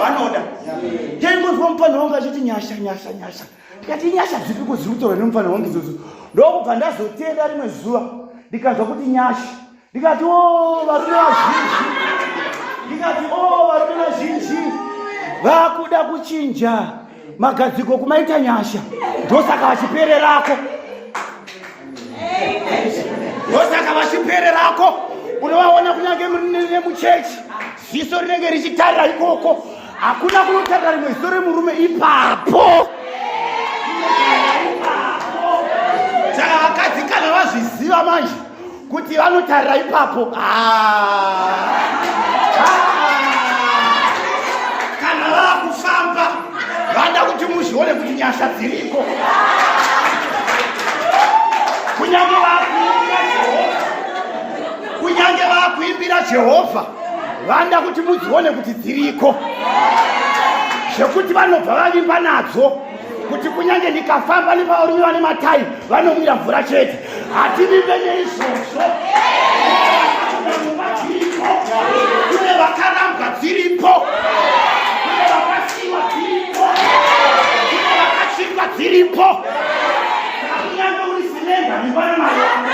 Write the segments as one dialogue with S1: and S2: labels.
S1: zvavanoda. Taingonzwa mupfanha wangu achiti nyasha nyasha nyasha, ndikati inyasha dzipi ko dziri kutaurwa nemupfanha wangu idzodzo? Ndokubva ndazotenda rimwe zuva ndikanzwa kuti nyasha, ndikati o oh, varume vazhinji, ndikati o oh, varume vazhinji vakuda kuchinja magadziko kumaita nyasha, ndosaka vachipererako, ndosaka vachipererako. Unovaona kunyange nemuchechi, ziso rinenge richitarira ikoko, hakuna kunotarira rimwe ziso remurume ipapo. Saka vakadzi kana vazviziva manje kuti vanotarira ipapo, ah. Ah. Kana vakufamba vada kuti muzvione kuti nyasha dziriko, kunyange vakuimbira Jehovha, kunyange vakuimbira Jehovha, vanda kuti mudzione kuti dziriko, zvekuti vanobva vavimba nadzo kuti kunyange ndikafamba nevarume vane matai vanomwira mvura chete. Hativimbe neizvozvo. Dziripo, kune vakarambwa dziripo, kune vakasiwa dziripo, kune vakachingwa dziripo. Kunyange uri silenga, vimba namai vako.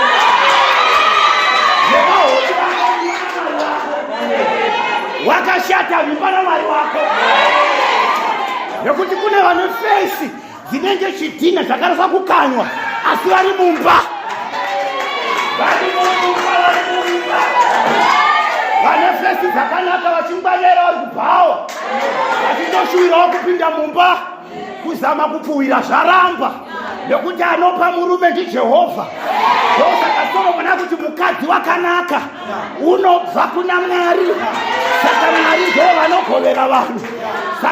S1: Vemahoti vako, vimba namai vako. Wakashata, vimba namai wako, nekuti kune vane fesi dzinenge chidhina chakarasa kukanywa, asi vari mumba, vari mumba, vari mumba, vane fesi dzakanaka, vachingwanyera, vari kubhawa, vachitoshuwirawo kupinda mumba, kuzama kupfuwira zvaramba, nekuti anopa murume ndiJehovha. Ndosaka Solomoni akuti mukadzi wakanaka unobva kuna Mwari. Saka Mwari ndo vanogovera vanhu.